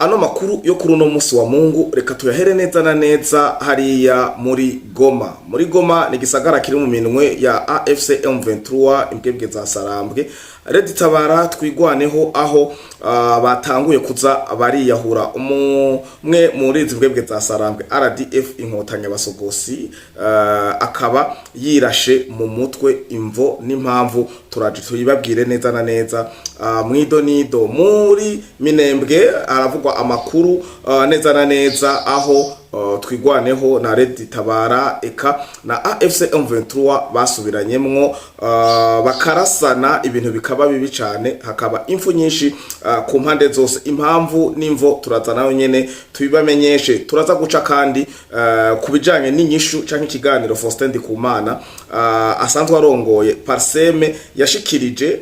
Ano makuru yo kuri uno musi wa Mungu reka tuyahere neza na neza hariya muri Goma. Muri Goma ni gisagara kiri mu minwe ya AFC M23, imbwebwe za Sarambwe, Red Tabara, Twigwaneho, aho batanguye kuza bariyahura. Umwe muri izi mbwebwe za Sarambwe, RDF Inkotanyi, abasogosi, akaba yirashe mu mutwe. Imvo n'impamvu turaje tuyibabwire neza na neza mwido nido. Muri Minembwe haravugwa amakuru neza na neza aho Twigwaneho na Red Tabara eka na AFC M23 basubiranyemwo, bakarasana, ibintu bikaba bibi cane, hakaba impfu nyinshi ku mpande zose. Impamvu n'imvo turaza nayo nyene tubibamenyeshe. Turaza guca kandi ku bijanye n'inyishu canke ikiganiro Faustin Ndikumana asanzwe arongoye PARCEM yashikirije,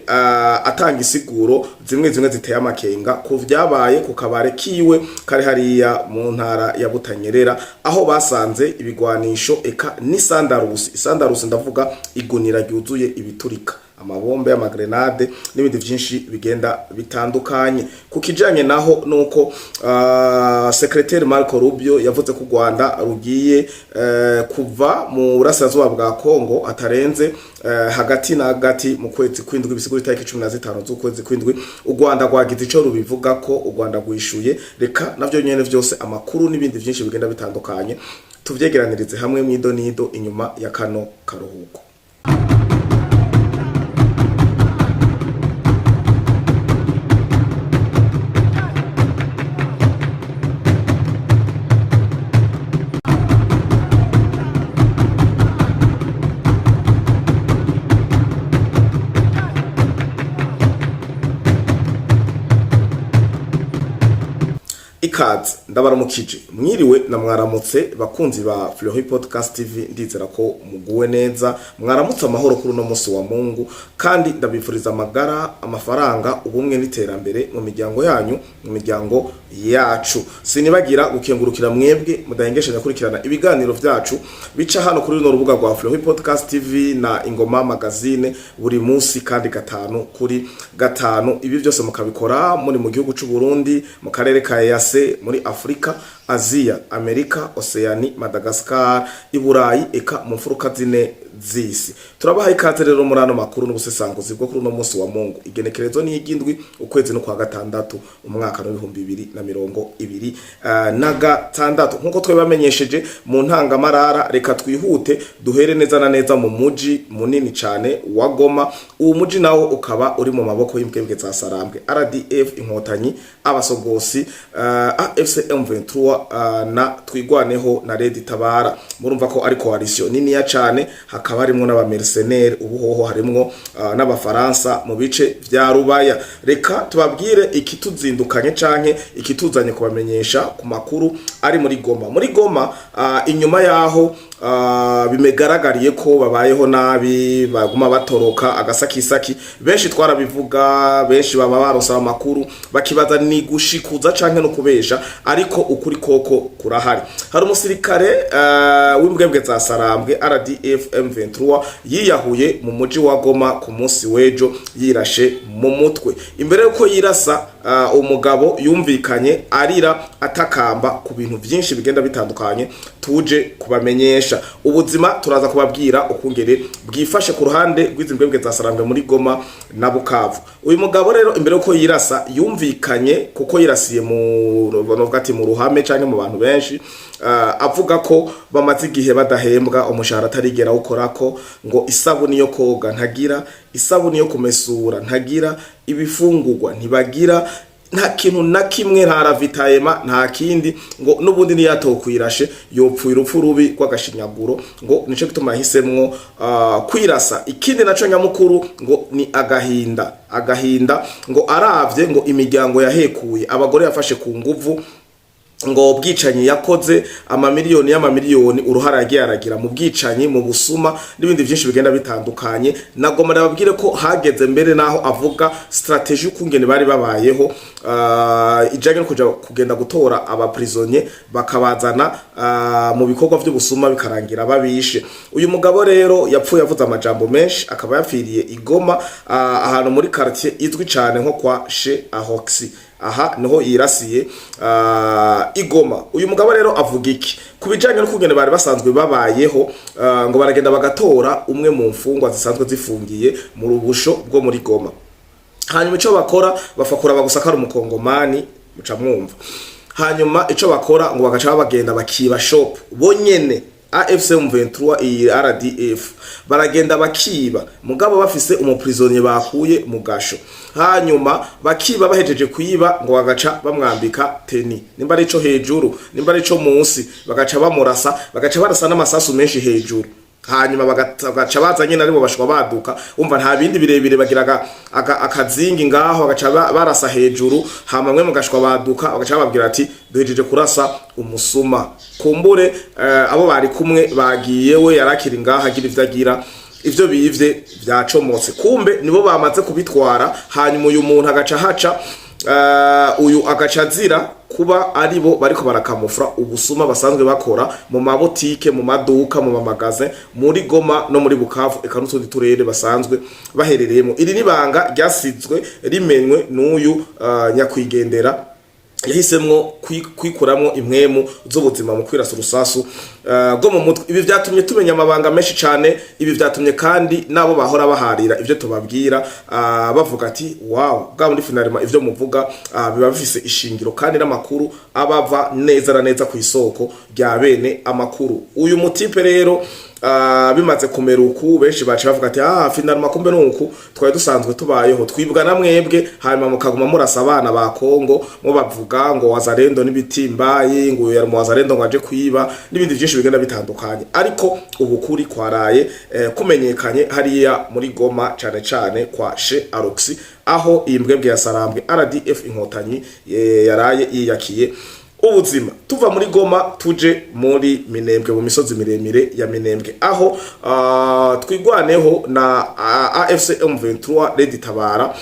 atanga isiguro zimwe zimwe ziteye amakenga ku vyabaye ku kabare kiwe kari hariya mu ntara ya Butanyerera, aho basanze ibigwanisho eka n'isandarusi. Isandarusi ndavuga igunira ryuzuye ibiturika, amabombe, amagrenade n'ibindi vyinshi bigenda bitandukanye. Ku kijanye naho nuko secrétaire Marco Rubio yavuze ko u Rwanda rugiye kuva mu burasirazuba bwa Kongo atarenze hagati na hagati mu kwezi kw'indwi, bisigura itariki 15 z'ukwezi kw'indwi. U Rwanda rwagize ico rubivuga ko u Rwanda rwishuye. Reka navyo nyene vyose, amakuru n'ibindi vyinshi bigenda bitandukanye, tuvyegeranirize hamwe mwido nido inyuma ya kano karuhuko. Ikaze, ndabaramukije, mwiriwe na mwaramutse bakunzi ba Fleury Podcast TV. Ndizera ko muguwe neza, mwaramutse amahoro kuri uno munsi wa Mungu, kandi ndabifuriza amagara, amafaranga, ubumwe n'iterambere mu miryango yanyu, mu miryango yacu. Sinibagira gukengurukira mwebwe mudahengeshanya kurikirana ibiganiro vyacu bica hano kuri runo rubuga rwa Fleury Podcast TV na Ingoma Magazine buri munsi kandi gatanu kuri gatanu. Ibi byose mukabikora muri mu gihugu c'u Burundi, mu karere ka EAC, muri Afrika, Aziya, Amerika, Oceani, Madagascar, Iburayi eka mu mfuruka zine z'isi. Turabaha ikaze rero muri ano makuru n'ubusesanguzi bwo kuri uno munsi wa Mungu, igenekerezo ni iry'indwi, ukwezi no kwa gatandatu, umwaka w'2026. Nk'uko twebamenyesheje mu ntangamarara, reka twihute duhere neza na neza mu muji munini cane wa Goma. Uwo muji nawo ukaba uri mu maboko y'imbwebwe za Sarambwe, RDF Inkotanyi, abasogosi, AFC M23 na Twigwaneho na Red Tabara. Murumva ko ari coalition niniya cane, hakaba harimwo n'abamercenaires, ubuhoho harimwo n'abafaransa mu bice vya Rubaya. Reka tubabwire ikituzindukanye canke ikituzanye kubamenyesha ku makuru ari muri Goma. Muri Goma, inyuma yaho bimegaragariye ko babayeho nabi, baguma batoroka agasakisaki, benshi twarabivuga, benshi baba baronse amakuru bakibaza ni gushikuza canke no kubesha, ariko ukuri koko kurahari. Hari umusirikare w'imbwebwe za Sarambwe, RDF M23, yiyahuye mu muji wa Goma ku munsi w'ejo, yirashe mu mutwe. Imbere yuko yirasa, umugabo yumvikanye arira, atakamba ku bintu byinshi bigenda bitandukanye tuje kubamenyesha. Ubuzima turaza kubabwira ukungere bwifashe ku ruhande rw'izi mbwebwe za Sarambwe muri Goma na Bukavu. Uyu mugabo rero imbere yuko yirasa yumvikanye, kuko yirasiye mu novuga ati mu ruhame canke mu bantu benshi, avuga ko bamaze igihe badahembwa, umushahara atarigera awukorako, ngo isabuni yo koga ntagira, isabuni yo kumesura ntagira, ibifungurwa ntibagira, nta kintu na kimwe, nta ravitaillement, nta kindi, ngo n'ubundi niyatokwirashe yopfuye urupfu rubi rw'agashinyaguro, ngo nico gituma yahisemwo kwirasa. Ikindi naco nyamukuru ngo ni agahinda, agahinda ngo aravye ngo imiryango yahekuye, abagore yafashe ku nguvu, ngo ubwicanyi yakoze, amamiliyoni y'amamiliyoni, uruhara yagiye aragira mu bwicanyi, mu busuma n'ibindi byinshi bigenda bitandukanye. Nagomba ndababwire ko hageze mbere naho avuga stratégie y'ukungene bari babayeho, ijanye no kuja kugenda gutora abaprisonnier bakabazana mu bikorwa by'ubusuma, bikarangira babishe. Uyu mugabo rero yapfuye avuze amajambo menshi, akaba yapfiriye i Goma, ahantu muri quartier izwi cane nko kwa Chez Ahoxi. Aha niho yirasiye i Goma. Uyu mugabo rero avuga iki ku bijanye n'ukungene bari basanzwe babayeho? Ngo baragenda bagatora umwe mu mfungwa zisanzwe zifungiye mu rubusho bwo muri Goma. Hanyuma ico bakora, bafakura bagusakara umukongomani, muca mwumva. Hanyuma ico bakora, ngo bagaca bagenda bakiba shop bonyene. AFC M23, iyi RDF, baragenda bakiba, mugabo bafise umuprisonnier bakuye mu gasho. Hanyuma bakiba, bahejeje kuyiba, ngo bagaca bamwambika tenue, nimba ari ico hejuru, nimba ari ico munsi, bagaca bamurasa, bagaca barasa n'amasasu menshi hejuru. Hanyuma bagaca baza nyine aribo bashwa baduka. Umva, nta bindi birebire, bagira akazingi ngaho, bagaca barasa hejuru. Hama mwe mugashwa baduka, bagaca bababwira ati: "Duhejeje kurasa umusuma." Kumbure abo bari kumwe bagiye, we yarakiri ngaho agira ivyo agira, ivyo bivye vyacomotse, kumbe nibo bamaze kubitwara. Hanyuma uyu muntu agaca haca uyu agaca azira kuba aribo bariko barakamufra ubusuma basanzwe bakora mu mabotike, mu maduka, mu mamagaze muri Goma no muri Bukavu, eka n'utundi turere basanzwe baherereyemo. Iri nibanga ryasizwe rimenywe n'uyu nyakwigendera yahisemwo kwikuramwo impwemu z'ubuzima mu kwirasa urusasu bwo mu mutwe. Ibi vyatumye tumenya amabanga menshi cane. Ibi vyatumye kandi nabo bahora baharira ivyo tubabwira bavuga ati: "Wow, bwa muri finalement ivyo muvuga biba bifise ishingiro, kandi n'amakuru abava neza na neza ku isoko rya bene amakuru." Uyu mutipe rero bimaze kumera uku, benshi baca bavuga ati: "Ah, finalement kumbe nuku twari dusanzwe tubayeho, twibwa na mwebwe, hanyuma mukaguma murasa abana ba Kongo, mubavuga ngo wazalendo n'ibitimbayi, ngo uyu yari mu wazalendo ngo aje kwiba," n'ibindi byinshi bigenda bitandukanye. Ariko ubu kuri kwaraye kumenyekanye hariya muri Goma, cane cane kwa Chez Aloxi, aho iyi mbwebwe ya Sarambwe RDF Inkotanyi yaraye yiyakiye ubuzima. Tuva muri Goma tuje muri Minembwe, mu misozi miremire ya Minembwe, aho Twigwaneho na AFC M23 Red Tabara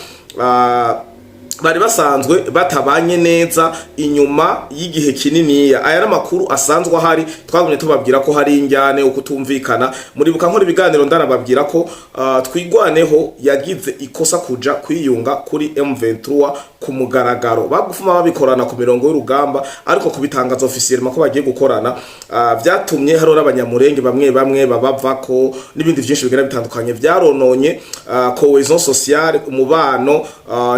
bari basanzwe batabanye neza inyuma y'igihe kininiya. Aya n'amakuru asanzwe ahari, twagumye tubabwira ko hari injyane, ukutumvikana. Muribuka nkora ibiganiro ndanababwira ko Twigwaneho yagize ikosa kuja kwiyunga kuri M23 ku mugaragaro. Bagufuma babikorana ku mirongo y'urugamba, ariko kubitangaza officiellement ko bagiye gukorana vyatumye hariho n'abanyamurenge bamwe bamwe babavako, n'ibindi vyinshi bigenda bitandukanye vyarononye cohésion sociale, umubano,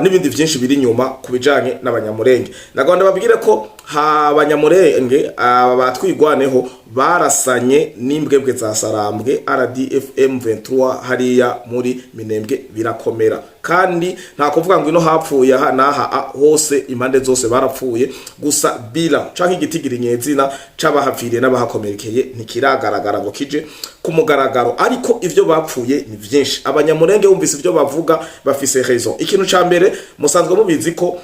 n'ibindi vyinshi biri inyuma ku bijanye n'abanyamurenge. Nagomba babwire ko abanyamurenge aba batwigwaneho barasanye n'imbwebwe za Sarambwe RDF M23 hariya muri Minembwe, birakomera. Kandi nta kuvuga ngo ino hapfuye aha n'aha, hose impande zose barapfuye. Gusa bila canke igitigiri nyezina c'abahapfiriye n'abahakomerekeye ntikiragaragara ngo kije ku mugaragaro, ariko ivyo bapfuye ni vyinshi. Abanyamurenge bumvise ivyo bavuga, bafise raison. Ikintu ca mbere, musanzwe mubizi ko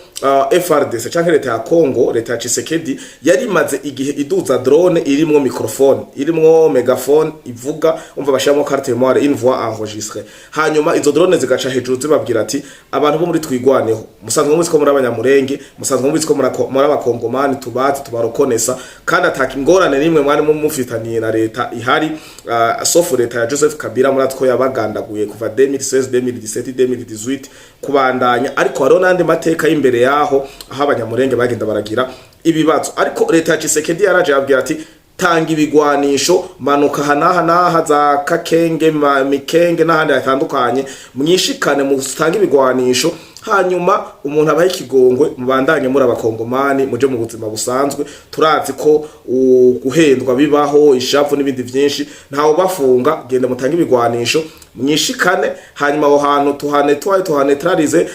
FARDC canke leta ya Congo, leta ya Tshisekedi, yari imaze igihe iduza drone irimwo microphone, irimwo megaphone ivuga. Umva, bashiramo carte mémoire, une voix enregistrée. Hanyuma izo drone zigaca hejuru zibabwira ati: "Abantu bo muri Twigwaneho, musanzwe mubizi ko muri abanyamurenge, musanzwe mubizi ko muri abakongomani, tubazi, tubarokonesa, kandi ataka ingorane nimwe mwari mufitaniye na leta ihari, sauf leta ya Joseph Kabila, muri atwo yabagandaguye kuva 2016, 2017, 2018 kubandanya. Ariko hariho n'andi mateka y'imbere yaho, aho abanyamurenge bagenda baragira ibibazo. Ariko leta ya Tshisekedi yaraje yabwira ati: 'Tanga ibigwanisho, manuka aha n'aha n'aha za Kakenge, Mikenge n'ahandi hatandukanye, mwishikane, mutange ibigwanisho, hanyuma umuntu abahe ikigongwe, mubandanye muri abakongomani, muje mu buzima busanzwe. Turazi ko guhendwa bibaho, ishavu n'ibindi vyinshi, ntawe bafunga. Genda mutange ibigwanisho, mwishikane, hanyuma aho hantu tuhane tuhaye tuhanetralize,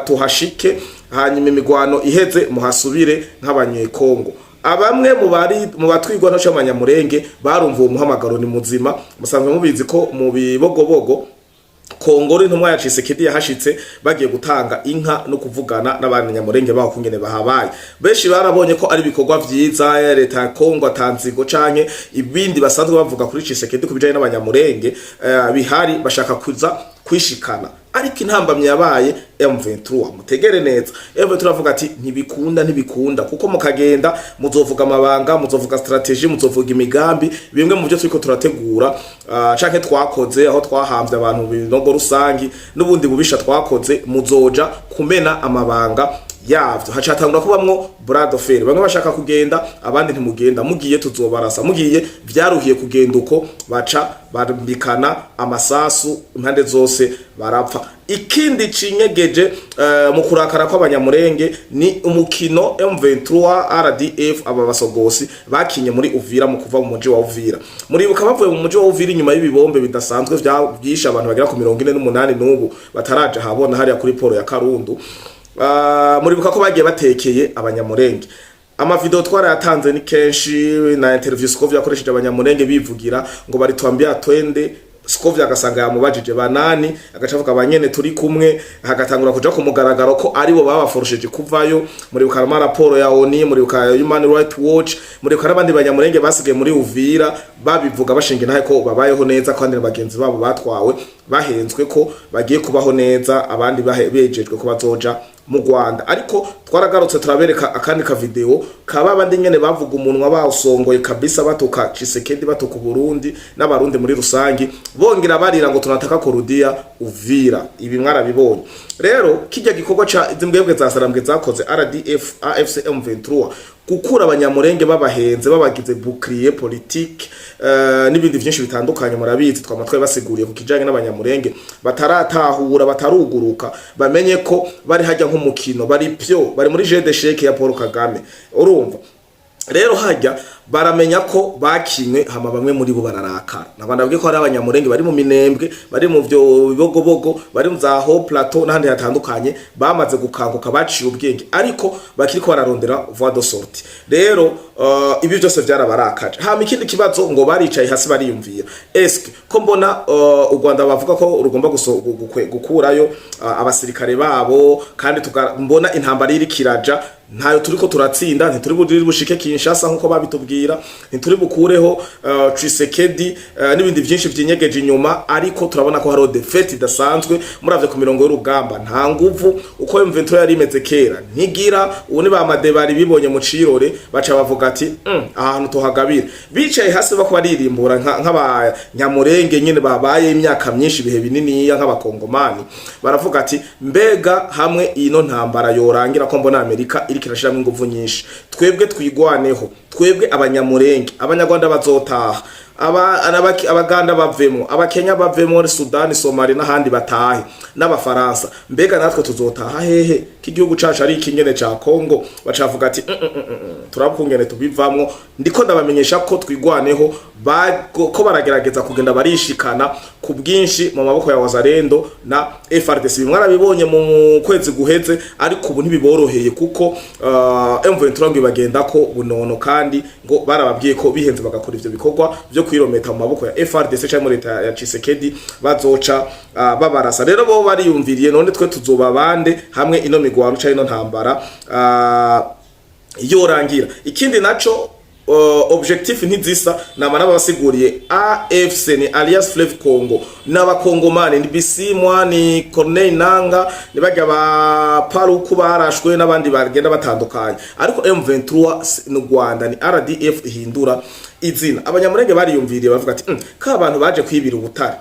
tuhashike, hanyuma imigwano iheze muhasubire nk'abanyekongo.'" Abamwe mu bari mu batwigwa no c'abanyamurenge barumva uwo muhamagaro ni muzima. Musanzwe mubizi ko mu Bibogobogo Kongoro intumwa ya Tshisekedi yahashitse bagiye gutanga inka no kuvugana n'abanyamurenge baho kungene bahabaye. Benshi barabonye ko ari ibikorwa vyiza leta ya Kongo atanzigo canke ibindi basanzwe bavuga kuri Tshisekedi ku bijanye n'abanyamurenge bihari, bashaka kuza kwishikana. Ariko intambamyi yabaye M23. Mutegere neza, M23 avuga ati: 'Ntibikunda, ntibikunda, kuko mukagenda muzovuga amabanga, muzovuga stratégie, muzovuga imigambi, bimwe mu byo turiko turategura canke twakoze, aho twahamvye abantu mu binogo rusangi n'ubundi bubisha twakoze, muzoja kumena amabanga yavyo. Hacatangura kubamwo bras de fer, bamwe bashaka kugenda, abandi ntimugenda, mugiye tuzobarasa, mugiye vyaruhiye kugenda uko, baca bambikana amasasu impande zose, barapfa. Ikindi cinyegeje mu kurakara kw'Abanyamurenge ni umukino M23 RDF, aba basogosi bakinye muri Uvira mu kuva mu muji wa Uvira. Muribuka bavuye mu muji wa Uvira inyuma y'ibibombe bidasanzwe vyishe abantu bagera ku 48, n'ubu bataraja habona hariya kuri port ya Karundu. Muribuka ko bagiye batekeye Abanyamurenge. Amavideo twarayatanze ni kenshi na interview Scovia yakoresheje, Abanyamurenge bivugira ngo baritwambia twende. Scovia agasanga yamubajije banani, agaca avuga abanyene turi kumwe, hagatangura kuja ku mugaragaro ko aribo babaforosheje kuvayo. Muribuka ama raporo ya ONU, muribuka Human Rights Watch, muribuka n'abandi Banyamurenge basigaye muri Uvira babivuga bashinga intahe ko babayeho neza, kandi na bagenzi babo batwawe bahenzwe ko bagiye kubaho neza, abandi bejejwe ko bazoja mu Rwanda. Ariko twaragarutse turabereka akandi ka video kaba bandi nyene bavuga umunwa bawusongoye kabisa, batuka Tshisekedi, batuka Burundi n'Abarundi muri rusangi, bongera barira ngo tunataka kurudia Uvira. Ibi mwarabibonye. Rero kijya gikorwa ca izimbwebwe za Sarambwe zakoze, RDF, AFC M23, gukura Abanyamurenge babahenze, babagize bouclier politique n'ibindi vyinshi bitandukanye, murabizi, twama basiguriye ku kijanye n'Abanyamurenge bataratahura, bataruguruka, bamenye ko bari hajya nk'umukino, bari pion, bari muri jeu d'échec ya Paul Kagame. Urumva rero hajya baramenya ko bakinywe, hama bamwe muri bo bararakara. Nabanda ko hari Abanyamurenge bari mu Minembwe, bari mu byo Bibogobogo, bari mu za Haut Plateau n'ahandi hatandukanye, bamaze gukanguka, baciye ubwenge, ariko bakiriko bararondera voie de sortie. Rero ibi byose byarabarakaje. Hama ikindi kibazo, ngo baricaye hasi bariyumvira: eske ko mbona u Rwanda bavuga ko rugomba gukurayo abasirikare babo, kandi mbona intambara iri kiraja, ntayo turiko turatsinda, ntituri buri bushike Kinshasa nkuko babitubwira, ntituri bukureho Tshisekedi n'ibindi byinshi vyinyegeje inyuma, ariko turabona ko hariho défaite idasanzwe. Muravye ku mirongo y'urugamba, nta nguvu uko M23 yari imeze kera ntigira. Ubu ni ba Madebari bibonye mu cirore, baca bavuga ati ahantu tuhagabira. Bicaye hasi bako baririmbura nk'abanyamurenge nyene babaye imyaka myinshi, ibihe bininiya nk'Abakongomani, baravuga ati: mbega hamwe ino ntambara yorangira, ko mbona Amerika iriko irashiramo inguvu nyinshi, twebwe twigwaneho, twebwe Abanyamurenge, Abanyarwanda bazotaha, Abaganda bavemo, Abakenya bavemo, Sudani, Somali n'ahandi batahe, n'Abafaransa, mbega natwe tuzotaha hehe ko igihugu cacu ari ikingene ca Kongo? Bacavuga ati: turabukungene tubivamwo." Ndiko ndabamenyesha ko Twigwaneho ko baragerageza kugenda barishikana ku bwinshi mu maboko ya Wazalendo na FARDC. Mwarabibonye mu kwezi guheze, ariko ubu ntibiboroheye kuko M23 ngo ibagenda ko bunono, kandi ngo barababwiye ko bihenze bagakora ivyo bikorwa vyo kwirometa mu maboko ya FARDC cyangwa muri leta ya Tshisekedi, bazoca babarasa. Rero bo bariyumviriye: none twe tuzoba bande hamwe ino migwano cyangwa ino ntambara yorangira? Ikindi naco, objectif ntizisa. Nama nabasiguriye, AFC ni Alliance Fleuve Congo, n'Abakongomani ni Bisimwa, ni Corneille Nanga, ni bajya ba Paluku barashwe n'abandi bagenda batandukanye, ariko M23 ni Rwanda, ni RDF ihindura izina. Abanyamurenge bariyumviriye bavuga ati: ka abantu baje kwibira ubutare,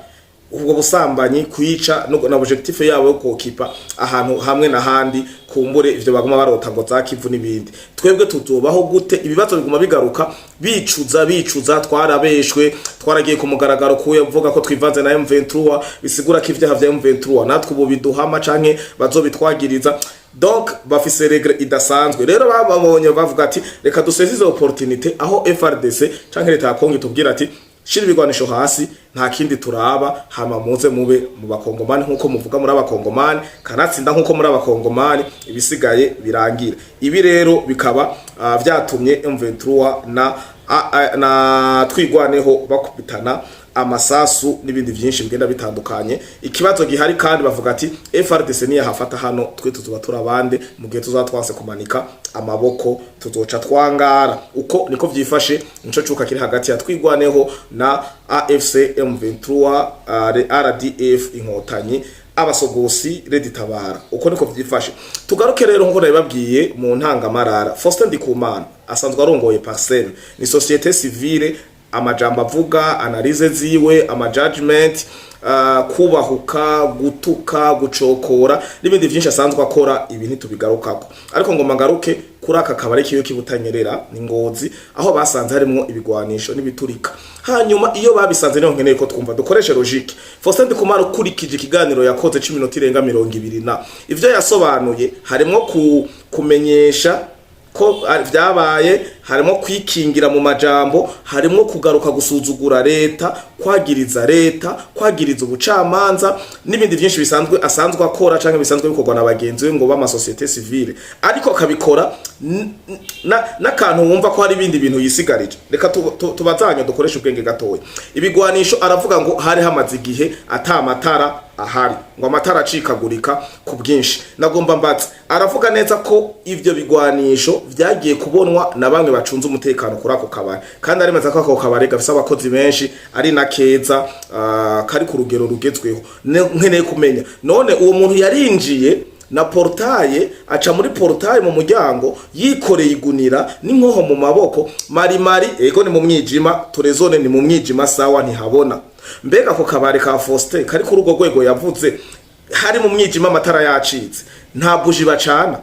ubwo busambanyi, kwica, na objectif yabo yo kokipa ahantu hamwe na handi, kumbure ivyo baguma barota ngo za Kivu n'ibindi, twebwe tuzobaho gute?" Ibibazo biguma bigaruka, bicuza, bicuza: twarabeshwe, twaragiye ku mugaragaro kuvuga ko twivanze na M23, bisigura ko ivyaha vya M23 natwe ubu biduhama canke bazobitwagiriza. Donc bafise regret idasanzwe. Rero bababonye bavuga ati: reka duseze izo opportunité aho FARDC canke leta ya Kongo itubwira ati: shira ibigwanisho hasi, nta kindi turaba, hama muze mube mu Bakongomani nkuko muvuga muri Abakongomani, kanatsinda nkuko muri Abakongomani, ibisigaye birangira. Ibi rero bikaba vyatumye M23 na Twigwaneho bakubitana amasasu n'ibindi byinshi bigenda bitandukanye. Ikibazo gihari kandi, bavuga ati: FARDC niyo hafata hano, twe tuzoba turabande mu gihe tuzatwanse kumanika amaboko? Tuzoca twangara. Uko niko vyifashe, nico cuka kiri hagati ya Twigwaneho na AFC M23, RDF Inkotanyi, abasogosi Red Tabara. Uko niko vyifashe. Tugaruke rero nkuko nabibabwiye mu ntangamarara, Faustin Ndikumana asanzwe arongoye Parsem, ni société civile. Amajambo avuga, analyse ziwe, ama judgment kubahuka, gutuka, gucokora n'ibindi vyinshi asanzwe akora. Ibi ntitubigarukako, ariko ngo magaruke kuri aka kabari kiwe kibutanyerera ni Ngozi, aho basanze harimwo ibigwanisho n'ibiturika. Hanyuma iyo babisanze, niho nkeneye ko twumva, dukoreshe logique. Faustin Ndikumana, ukurikije ikiganiro yakoze c'iminota irenga 20 na ivyo yasobanuye, harimwo kumenyesha ko vyabaye, harimo kwikingira mu majambo, harimo kugaruka gusuzugura leta, kwagiriza leta, kwagiriza ubucamanza n'ibindi byinshi bisanzwe asanzwe akora canke bisanzwe bikorwa na bagenzi be ngo b'ama société civile, ariko akabikora n'akantu wumva ko hari ibindi bintu yisigarije. Reka tubazanye dukoreshe ubwenge gatoya. Ibigwanisho, aravuga ngo hari hamaze igihe ata matara ahari, ngo amatara acikagurika ku bwinshi. Nagomba mbatse, aravuga neza ko ivyo bigwanisho vyagiye kubonwa na bamwe bacunze umutekano kuri ako kabari, kandi aremeza ko ako kabari gafise abakozi benshi, ari na keza, kari ku rugero rugezweho. Nkeneye kumenya none uwo muntu yarinjiye na portail, aca muri portail mu muryango yikoreye igunira n'inkoho mu maboko marimari. Ego, ni mu mwijima, turezone ni mu mwijima, sawa, ntihabona. Mbega ako kabari ka Faustin kari kuri urwo rwego yavuze, hari mu mwijima, amatara yacitse, nta buji bacana?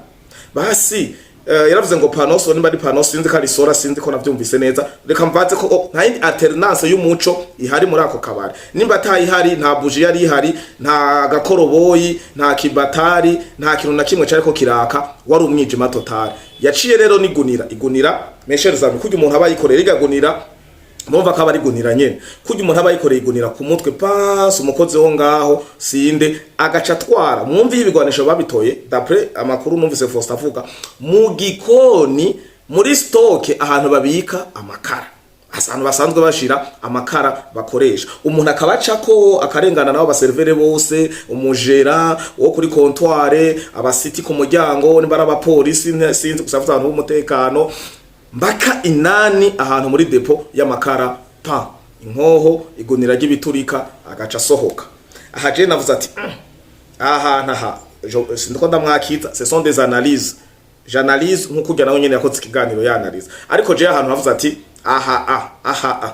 Basi yaravuze ngo panneau, nimba ari panneau, sinzi ko ari solaire, sinzi ko navyumvise neza. Reka mvaze ko nta yindi alternance y'umuco ihari muri ako kabari. Nimba atayihari, nta buji yari ihari, nta gakoroboyi, nta kibatari, nta kintu na kimwe cariko kiraka, wari umwijima total. Yaciye rero nigunira igunira, mes chers amis, kurya umuntu aba yikorera igagunira, murumva ko aba ari igunira nyene, kurya umuntu aba yikoreye igunira ku mutwe, pasi umukozi wo ngaho sinde agaca atwara. Mwumve ibigwanisho babitoye, d'après amakuru numvise Faustin avuga, mu gikoni, muri stock, ahantu babika amakara, ahantu basanzwe bashira amakara bakoresha. Umuntu akaba acako akarengana nabo baserveur bose, umujera wo kuri comptoir, abasiti ku muryango, nimba ari abapolisi sinzi, gusa abantu b'umutekano, mbaka inani ahantu muri dépôt y'amakara, pa inkoho, igunira ry'ibiturika, agaca asohoka. Aha je navuze ati: aha hantu aha sindiko ndamwakiza, ce sont des analyses, j'analyse nkuko ujya nawe nyene yakoze ikiganiro y'analyse. Ariko je ahantu havuze ati aha a aha a.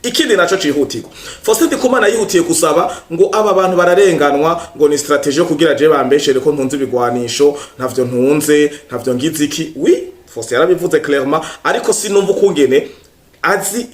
Ikindi naco cihutirwa, Faustin Ndikumana yihutiye gusaba ngo aba bantu bararenganwa, ngo ni stratégie yo kugira je bambeshere ko ntunze ibigwanisho. Ntavyo ntunze, ntavyo ngize iki. Oui, Faustin yarabivuze clairement, ariko sinumva ukungene azi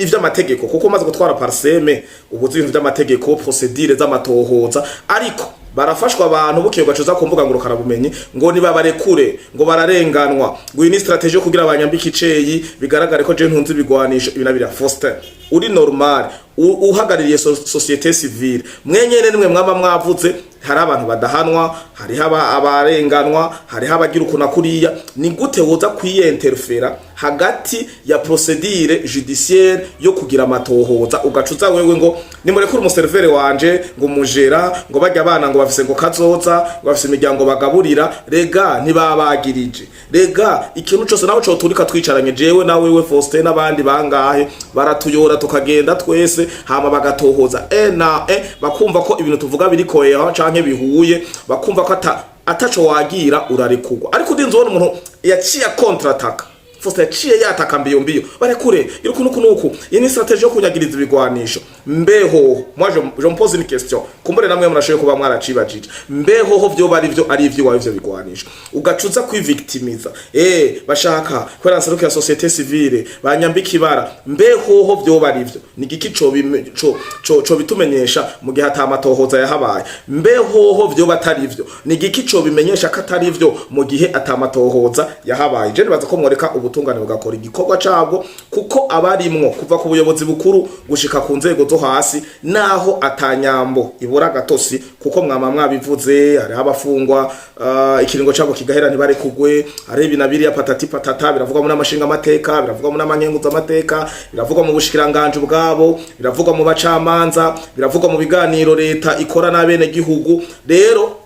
ivy'amategeko, kuko maze gutwara PARCEM ubu uzi ibintu vy'amategeko, procédure z'amatohoza. Ariko barafashwa abantu, bukeye ugacuza ku mbuga ngurukanabumenyi ngo nibabarekure, ngo bararenganwa, ngo iyi ni stratégie yo kugira abanyambike iceyi, bigaragare ko je ntunze ibigwanisho, ibi na biriya. Faustin, uri normal, uhagarariye société civile, mwenyene nimwe mwaba mwavuze hari abantu badahanwa, hariho abarenganwa, hariho abagira ukuntu kuriya. Ni gute woza kwiyenterfera hagati ya procédure judiciaire yo kugira amatohoza, ugacuza wewe ngo nimurekure umuserveur wanje, ngo umujera, ngo barya abana, ngo bafise ngo kazoza, ngo bafise imiryango bagaburira? Rega ntibabagirije, rega ikintu cose nawe coturika twicaranye jewe na wewe Faustin n'abandi bangahe, baratuyora tukagenda twese, hama bagatohoza e na e, bakumva ko ibintu tuvuga biri cohérent canke bihuye, bakumva ko ata ataco wagira, urarekurwa. Ariko udinze ubona umuntu yaciye contre-attaque, Faustin yaciye yataka mbiyo mbiyo: barekure, iruku nuku nuku, iyi ni stratégie yo kunyagiriza ibigwanisho. Mbeho moi je me pose une question, kumbure namwe murashoboye kuba mwaracibajije: mbeho ho vyoba ari vyo, ari ivy'iwawe ivyo bigwanisho, ugacuza kwivictimiza, bashaka kubera nseruka ya société civile banyambika ibara? Mbeho ho vyoba ari vyo, ni igiki co bitumenyesha mu gihe ata matohoza yahabaye? Mbeho ho vyoba atari vyo, ni igiki co bimenyesha ko atari vyo mu gihe ata matohoza yahabaye? Je nibaza ko mworeka ubutungane bugakora igikorwa cabwo, kuko abarimwo kuva ku buyobozi bukuru gushika ku nzego zo hasi, naho atanyambo ibura gatosi, kuko mwama mwabivuze, hariho abafungwa ikiringo cabo kigahera ntibarekugwe, hariho ibi na biriya, patati patata. Biravugwa muri amashinga amateka, biravugwa muri amanyenguza amateka, biravugwa mu bushikiranganje ubwabo, biravugwa mu bacamanza, biravugwa mu biganiro leta ikora n'abene gihugu. Rero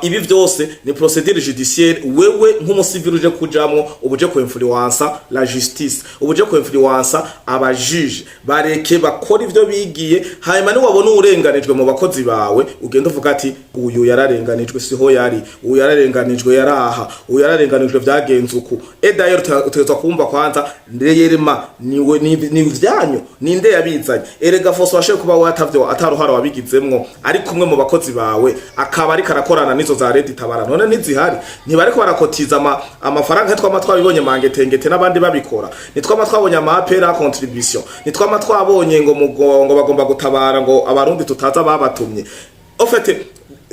Ibi vyose ni procédure judiciaire. Wewe nk'umusivili uje kujamwo, ubuje ku influencer la justice, ubuje ku influencer aba juge. Bareke bakora ivyo bigiye. Hanyuma niwabona urenganijwe mu bakozi bawe, ugenda uvuga ati: "Uyu yararenganijwe, siho yari, uyu yararenganijwe, yaraha, uyu yararenganijwe, vyagenze uku." Et d'ailleurs, utegerezwa kumva kwanza réellement niwe ni vyanyu, ninde yabizanye. Erega Foso washoboye kuba watavyo ataruhara wabigizemwo, ari kumwe mu bakozi bawe, akaba ariko arakorana nizo za Red Tabara. None ntizihari? Ntibariko barakotiza amafaranga? Twama twabibonye mangetengete n'abandi babikora. Nitwama twabonye ama appels à contribution? Nitwama twabonye ngo mugongo bagomba gutabara, ngo abarundi tutaza babatumye? En fait,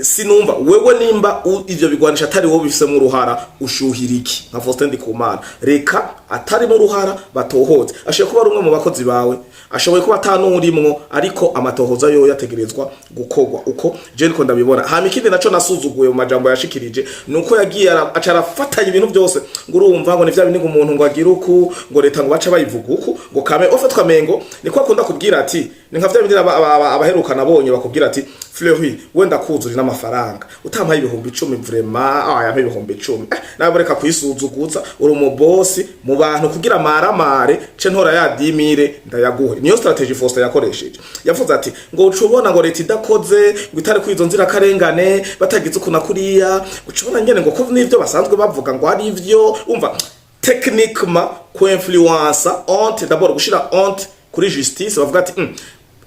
sinumva wewe nimba ivyo bigwanisha atari wowe bifisemo uruhara, ushuhira iki nka Faustin Ndikumana? Reka atarimo uruhara batohoze. Ashoboye kuba ari umwe mu bakozi bawe, ashoboye kuba atanurimwo, ariko amatohoza yo yategerezwa gukorwa uko je niko ndabibona. Hama ikindi naco nasuzuguye mu majambo yashikirije nuko yagiye aca arafatanya ibintu byose, ngo urumva ngo ni vya bindi, ngo umuntu ngo agira uku, ngo leta ngo baca bayivuga uku, ngo kame ofe twamengo niko akunda kubwira ati ni nka vya bindi abaheruka nabonye bakubwira ati: "Fleury, wenda kuzura n'amafaranga, utampaye 10,000, vraiment yampa 10,000, nawe reka kwisuzuguza, uri umubosi mu bantu, kugira maramare ce ntora ya 10 000 ndayaguhe." Niyo strategy Faustin yakoresheje. Yavuze ati ngo ucubona ngo leta idakoze, ngo itari kwizo nzira karengane, batagize ukuntu kuriya, ucubona ngene ngo ko nivyo basanzwe bavuga ngo ari ivyo. Umva, techniquement, ku influencer honte, d'abord gushira honte kuri justice, bavuga ati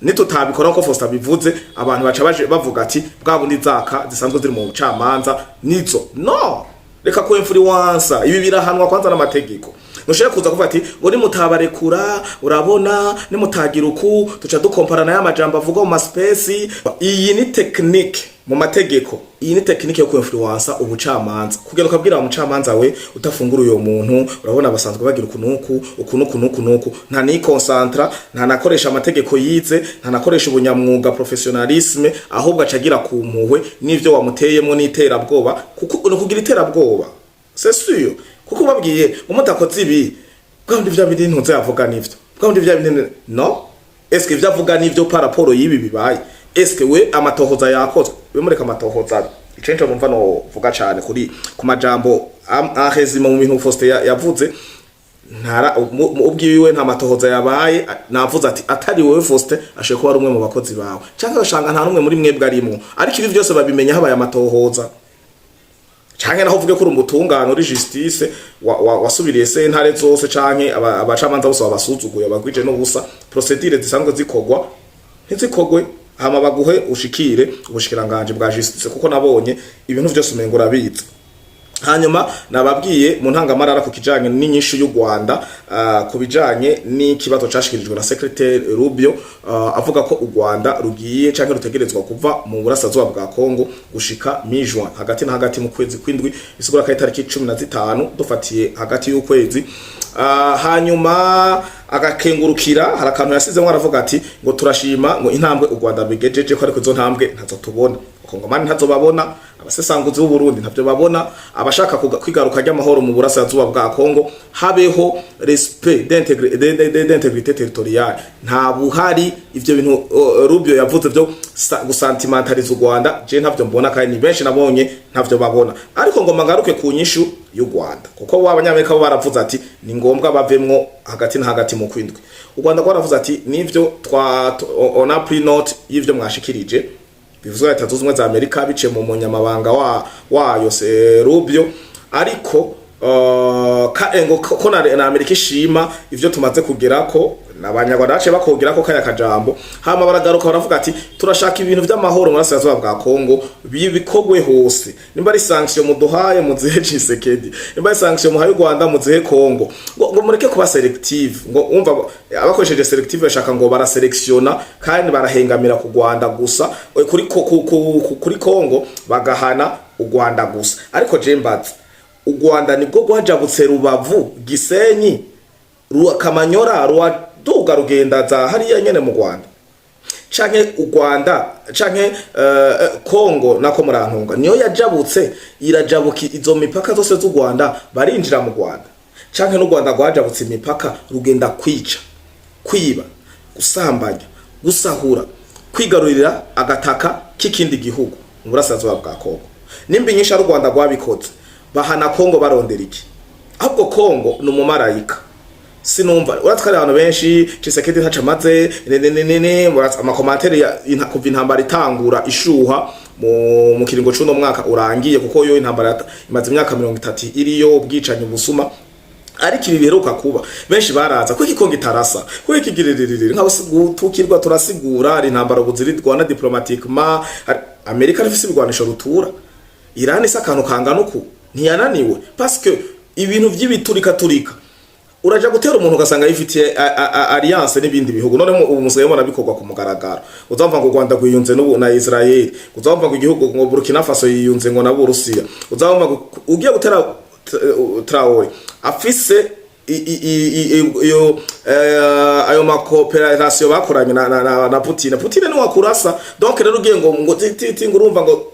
nitutabikora nko Faustin abivuze, abantu baca baje bavuga ati bwa bundi zaka zisanzwe ziri mu bucamanza nizo. No reka ku influencer, ibi birahanwa kwanza n'amategeko. Ntushobora kuza kuvuga ati ngo nimutabarekura, urabona, nimutagira uku, tuca dukomparana y'amajambo avuga mu ma space. Iyi ni technique mu mategeko, iyi ni technique yo ku-influencer ubucamanza, kugenda ukabwira wa mucamanza we: "Udafungura uyo muntu, urabona basanzwe bagira uku nuku, uku nuku nuku nuku." Nta nikonsantra, nta nakoresha amategeko yize, nta nakoresha ubunyamwuga, professionnalisme, ahubwo acagira ku mpuhwe n'ivyo wamuteyemo n'iterabwoba, kuko ni ukugira iterabwoba, c'est sûr, kuko ubabwiye ngo mutakoze ibi, bwa bundi vya bindi ntuze yavuga nivyo, bwa bundi vya bindi. No est-ce que ivyo avuga nivyo par rapport y'ibi bibaye? Est-ce que we amatohoza yakozwe? We mureka amatohoza. Ico nico numva no vuga cane kuri ku majambo ahezima mu bintu Faustin yavuze. Ntara ubwiwe nta matohoza yabaye. Navuze ati atari wowe Faustin, ashoboye kuba ari umwe mu bakozi bawe, canke ugasanga nta n'umwe muri mwebwe arimwo, ariko ibi vyose babimenya habaye amatohoza. Canke naho uvuge ko uri umutungano, uri justice, wasubiriye sentare zose, canke abacamanza bose babasuzuguye, bagwije n'ubusa, procédure zisanzwe zikogwa ntizikogwe, hama baguhe ushikire ubushikiranganje bwa justice, kuko nabonye ibintu vyose umengo urabizi. Hanyuma nababwiye mu ntangamarara ku kijanye n'inyishu y'u Rwanda, ku bijanye n'ikibazo cashikirijwe na secrétaire Rubio, avuga ko u Rwanda rugiye canke rutegerezwa kuva mu burasirazuba bwa Kongo gushika mi-juin, hagati na hagati mu kwezi kwindwi, bisigura ko ari tariki 15 dufatiye hagati y'ukwezi. Hanyuma agakengurukira, hari akantu yasizemo aravuga ati ngo turashima ngo intambwe u Rwanda rugejeje ko, ariko izo ntambwe ntazo tubona, abakongomani ntazo babona, abasesanguzi b'u Burundi ntavyo babona, abashaka kwigaruka ry'amahoro mu burasirazuba bwa Kongo, habeho respect d'intégrité territoriale, nta buhari. Ivyo bintu Rubio yavuze vyo gusantimentaliza u Rwanda, je ntavyo mbona, kandi ni benshi nabonye ntavyo babona. Ariko ngomba ngaruke ku nyishu y'u Rwanda, kuko bo abanyamerika bo baravuze ati ni ngombwa bavemwo hagati na hagati mu kwindwi. U Rwanda rwaravuze ati nivyo, twa on a pris note y'ivyo mwashikirije, bivuzwe Leta Zunze Ubumwe za Amerika biciye mu munyamabanga wayo se Rubio, ariko ngo ko na Amerika ishima ivyo tumaze kugerako, n'abanyarwanda baciye bakongera ko kaya kajambo. Hama baragaruka baravuga ati turashaka ibintu vy'amahoro mu burasirazuba bwa Kongo bikogwe hose. Nimba ari sanction muduhaye, muzihe Tshisekedi, nimba ari sanction muhaye u Rwanda, muzihe Kongo, ngo mureke kuba sélective. Ngo umva, abakoresheje sélective bashaka ngo baraselektiona kandi barahengamira ku Rwanda gusa, kuri Kongo bagahana u Rwanda gusa. Ariko je mbaza, u Rwanda nibwo rwajabutse Rubavu, Gisenyi, Kamanyora, ruwaduga rugenda za hariya nyene mu Rwanda, canke u Rwanda canke Kongo nako murantunga niyo yajabutse irajabuka izo mipaka zose z'u Rwanda barinjira mu Rwanda, canke n'u Rwanda rwajabutse imipaka rugenda kwica, kwiba, gusambanya, gusahura, kwigarurira agataka k'ikindi gihugu mu burasirazuba bwa Kongo? Nimba inyinshi ari u Rwanda rwabikoze, bahana Kongo barondera iki? Ahubwo Kongo ni umumarayika. Sinumva uratwara abantu benshi, Tshisekedi ntaco amaze ne ama commentaires kuva intambara itangura ishuha mu kiringo c'uno mwaka urangiye, kuko yo intambara imaze imyaka 30 iriyo, ubwicanyi, busuma. Ariko ibi biheruka kuba, benshi baraza kuko Kongo itarasa kuko ikigiririri nka tukirwa turasigura ari intambara buzirirwa na diplomatiquement. Amerika ifise ibigwanisho rutura, Iran isa akantu kangana uku ntiyananiwe, parce que ibintu vy'ibiturika turika uraja gutera umuntu ugasanga yifitiye alliance n'ibindi bihugu. None ubu musigaye mubona bikorwa ku mugaragaro. Uzamva ngo u Rwanda rwiyunze n'ubu na Israel, uzamva ngo igihugu ngo Burkina Faso yiyunze ngo na Burusiya, uzamva ngo ugiye gutera Traore afise iyo ayo ma coopération bakoranye na Putin. Putin ni wakurasa. Donc rero ugiye ngo ti ngo urumva ngo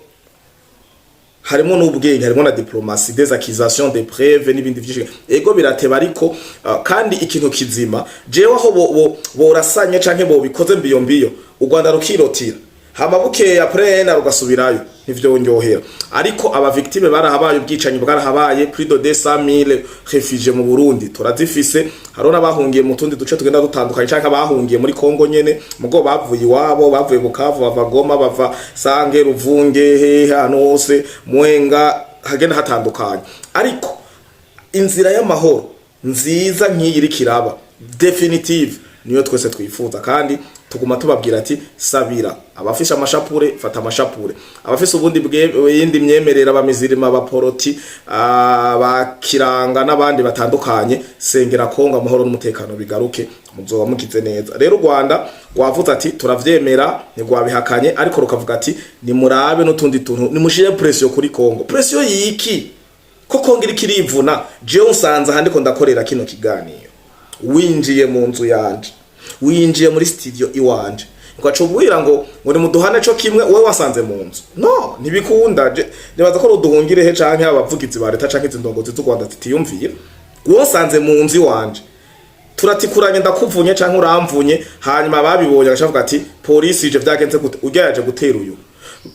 harimo n'ubwenge, harimo na diplomatie, des accusations, des preuves n'ibindi vyinshi. Ego, birateba, ariko kandi ikintu kizima jewe aho borasanye canke bobikoze mbiyo mbiyo, u Rwanda rukirotira, hama bukeye après na rugasubirayo, ntivyonyohera. Ariko aba victime barahabaye, ubwicanyi bwarahabaye, plus de 200 000 réfugiés mu Burundi turazifise. Hariho n'abahungiye mu tundi duce tugenda dutandukanye, canke abahungiye muri Kongo nyene, mugo bavuye iwabo, bavuye Bukavu, bava Goma, bava Sange, Ruvunge, hehe, ahantu hose, Mwenga, hagenda hatandukanye. Ariko inzira y'amahoro nziza nk'iyi iriko iraba définitive niyo twese twifuza, kandi tuguma tubabwira ati: sabira abafishe amashapure, fata amashapure, abafise ubundi yindi myemerera, abamizirima, abaporoti, abakiranga n'abandi batandukanye, sengera Kongo amahoro n'umutekano bigaruke, muzoba mugize neza. Rero u Rwanda rwavuze ati turavyemera, ntirwabihakanye, ariko rukavuga ati nimurabe n'utundi tuntu, nimushire pression kuri Kongo. Pression yiki ko Kongo iriko irivuna? Jewe nsanze aha ndiko ndakorera kino kiganiro, winjiye mu nzu yanje, winjiye muri studio iwanje, ugaca ubwira ngo nimuduhane co kimwe wowe wasanze mu nzu. No ntibikunda. Nibaza ko ruduhungire he canke abavugizi ba leta canke izi ndongozi z'u Rwanda zitiyumvira. Wowe wasanze mu nzu iwanje, turatikuranye, ndakuvunye canke uramvunye, hanyuma babibonye agaca ati polisi ije, vyagenze gute? Urya yaje gutera uyu,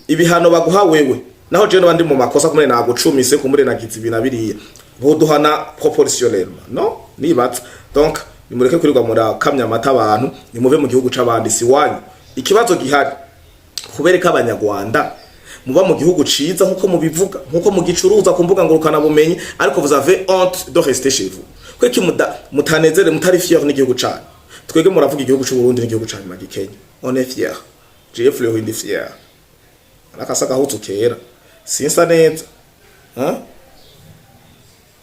ibihano baguha wewe, naho jewe noba ndi mu makosa, kumure nagucumise, kumure nagize ibi na biriya, boduhana proportionnellement? No nibaza. Donc nimureke kwirirwa murakamya amata abantu, nimuve mu gihugu c'abandi, si wanyu. Ikibazo gihari, kubereka Abanyarwanda muba mu gihugu ciza nkuko mubivuga, nkuko mugicuruza ku mbuga ngurukana bumenyi, ariko vous avez honte de rester chez vous. Kweki mutanezere, mutari fier n'igihugu canyu? Twebwe muravuga igihugu c'u Burundi n'igihugu canyu magikenye, on est fier. Jewe Fleury ndi fier, nakasa gahuzu kera sinsa neza, hein?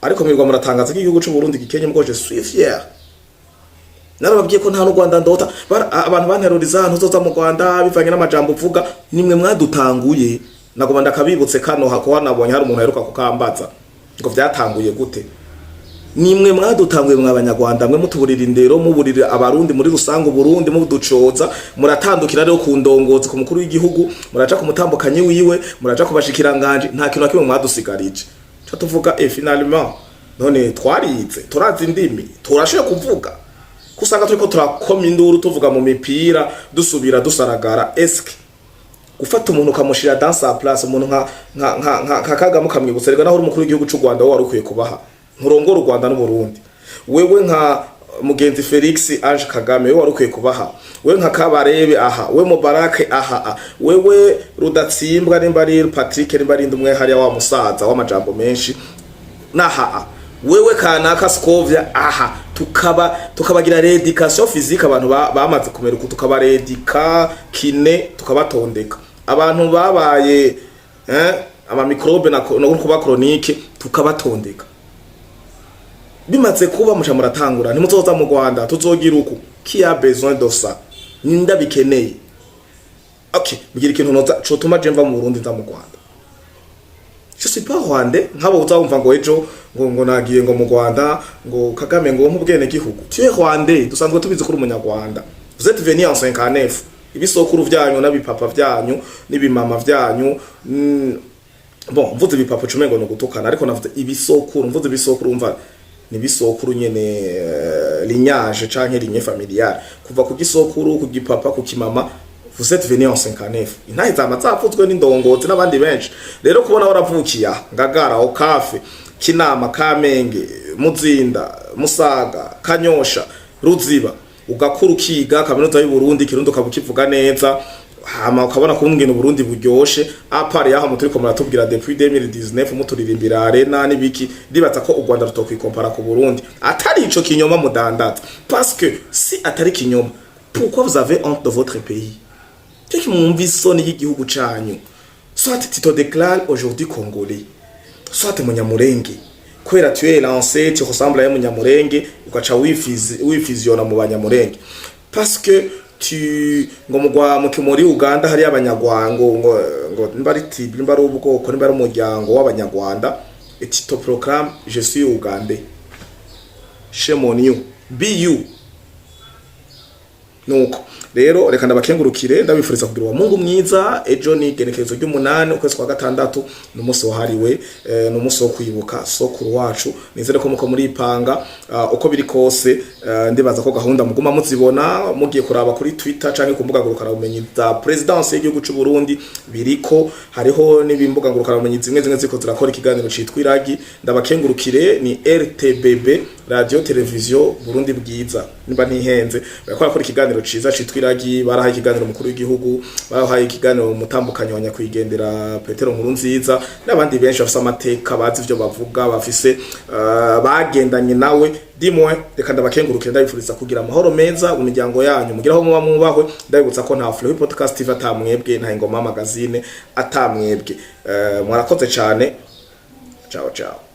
Ariko mwirwa muratangaza ko igihugu c'u Burundi gikenye, mbwo je suis fier. Narababwiye ko nta n'u Rwanda ndota. Abantu banteruriza ahantu uzoza mu Rwanda bivanye n'amajambo uvuga. Nimwe mwadutanguye. Nagoma ndakabibutse kano hako, hanabonye hari umuntu aheruka kukambaza ngo vyatanguye gute. Nimwe mwadutanguye mwa Banyarwanda mwe, mutuburira indero, muburira Abarundi muri rusange, Uburundi muducoza. Muratandukira rero ku ndongozi, ku mukuru w'igihugu, muraja ku mutambukanyi wiwe, muraja ku bashikiranganje, nta kintu na kimwe mwadusigarije. Ca tuvuga finalement none twarize, turazi indimi, turashoboye kuvuga, kusanga turiko turakoma induru, tuvuga mu mipira, dusubira dusaragara. Eske gufata umuntu ukamushira dans sa place, umuntu nka Kagame ukamwibutsa rega naho uri umukuru w'igihugu c'u Rwanda, wowe wari ukwiye kubaha, nturongora u Rwanda n'u Burundi. Wewe nka mugenzi Felix Ange Kagame, wewe wari ukwiye kubaha, wewe nka Kabarebe aha, we Mubarake aha, wewe Rudatsimbwa, nimba ari Patrick, nimba ari umwe hariya wa musaza w'amajambo menshi naha, wewe kanaka Scovia aha, tukabagira rééducation physique. Abantu bamaze kumera uku tukabaredika kine, tukabatondeka. Abantu babaye ama microbe no kuba chronique, tukabatondeka. Bimaze kuba muca muratangura ntimuzoza mu Rwanda, tuzogira uku. Qui a besoin de ça? Ninda bikeneye? Okay, mbwira ikintu noza cotuma je mva mu Burundi nza mu Rwanda. Je suis pas rwandais nk'abo uzawumva ngo ejo ngo nagiye ngo mu Rwanda, ngo Kagame ngo nk'ubwene gihugu. Tu es rwandais, dusanzwe tubizi ko uri Umunyarwanda. Vous êtes venu en 59, ibisokuru vyanyu n'abipapa vyanyu n'ibimama vyanyu. Bon, mvuze ibipapa ucumengo ni ugutukana, ariko navuze ibisokuru. Mvuze ibisokuru, umva ni ibisokuru nyene, lignage canke lignée familiale, kuva ku gisokuru, ku gipapa, ku kimama. Vous êtes venu en 59, intahe zama zavuzwe n'indongozi n'abandi benshi. Rero kubona waravukiye aha Ngagara, Okafe, Kinama, Kamenge, Muzinda, Musaga, Kanyosha, Ruziba, ugakura, ukiga Kaminuza y'u Burundi, Kirundi ukaba ukivuga neza, hama ukabona kumbwira Uburundi buryoshe, à part yaho muturiko muratubwira depuis 2019, muturirimbira arena n'ibiki. Ndibaza ko u Rwanda rutokwikompara ku Burundi atari ico kinyoma mudandaza, parce que si atari kinyoma, pourquoi vous avez honte de votre pays? Cyo mwumva isoni y'igihugu canyu. Soit tu te déclares aujourd'hui congolais, soit Munyamurenge, kubera tu es lancé, tu ressembles à un Munyamurenge, ugaca wifusiona mu Banyamurenge, parce que tu ngo mugwa mu muri Uganda hari Abanyarwanda, ngo nimba ari tribu, nimba ari ubwoko, nimba ari umuryango w'Abanyarwanda, et tu te proclames: "Je suis ougandais." Shame on you, be you. Nuko rero reka ndabakengurukire, ndabifuriza kugira uwa Mungu mwiza. Ejo ni igenekerezo ry'umunani ukwezi kwa gatandatu, ni umunsi wahariwe ni umunsi wo kwibuka sokuru wacu. Nizere ko muko muripanga. Uko biri kose, ndibaza ko gahunda muguma muzibona, mugiye kuraba kuri Twitter canke ku mbuga ngurukanabumenyi za présidence y'igihugu c'u Burundi biriko. Hariho n'ibimbuga ngurukanabumenyi zimwe zimwe ziko zirakora ikiganiro citwa Iragi. Ndabakengurukire, ni RTBB, Radio Television Burundi Bwiza, nimba ntihenze, bariko barakora ikiganiro ciza citwa Iragi. Barahaye ikiganiro umukuru w'igihugu, barahaye ikiganiro umutambukanyi wa nyakwigendera Petero Nkurunziza n'abandi benshi bafise amateka, bazi ivyo bavuga, bafise bagendanye nawe dimwe. Reka ndabakengurukire, ndabifuriza kugira amahoro meza mu miryango yanyu, mugira aho muba mwubahwe. Ndabibutsa ko nta Flow Podcast TV atamwebwe, nta Ingoma Magazine atamwebwe. Mwarakoze cyane. Ciao ciao.